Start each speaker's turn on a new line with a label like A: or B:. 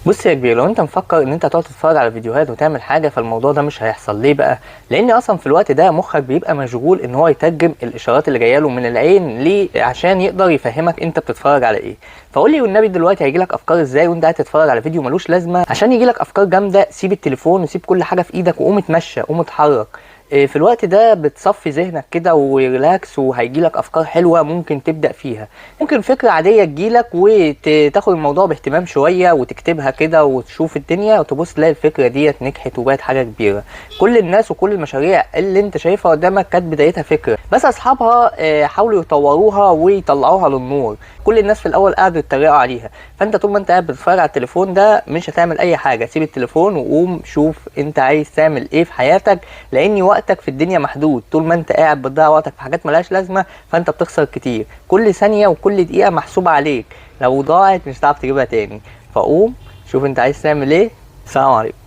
A: بص يا كبير، لو انت مفكر ان انت هتقعد تتفرج على فيديوهات وتعمل حاجة، فالموضوع ده مش هيحصل. ليه بقى؟ لان اصلا في الوقت ده مخك بيبقى مشغول ان هو يترجم الاشارات اللي جاية له من العين ليه عشان يقدر يفهمك انت بتتفرج على ايه. فقول لي والنبي دلوقتي هيجي لك افكار ازاي وانت قاعد تتفرج على فيديو ملوش لازمه؟ عشان يجي لك افكار جامدة سيب التليفون وسيب كل حاجة في ايدك وقوم اتمشى، قوم اتحرك. في الوقت ده بتصفي ذهنك كده و relax، وهيجي لك افكار حلوة ممكن تبدا فيها. ممكن فكرة عادية تجيلك وتاخد الموضوع باهتمام شوية وتكتبها كده وتشوف الدنيا وتبص تلاقي الفكرة ديت نجحت وبقت حاجة كبيرة. كل الناس وكل المشاريع اللي انت شايفها قدامك كانت بدايتها فكرة، بس اصحابها حاولوا يطوروها ويطلعوها للنور. كل الناس في الاول قعدوا يتريقوا عليها. فانت طول ما انت قاعد بتتفرج على التليفون ده مش هتعمل اي حاجة. سيب التليفون وقوم شوف انت عايز تعمل ايه في حياتك، لان وقتك في الدنيا محدود. طول ما انت قاعد بتضيع وقتك في حاجات ملهاش لازمه فانت بتخسر كتير. كل ثانية وكل دقيقة محسوبة عليك، لو ضاعت مش هتعرف تجيبها تاني. فقوم شوف انت عايز تعمل ايه. السلام عليكم.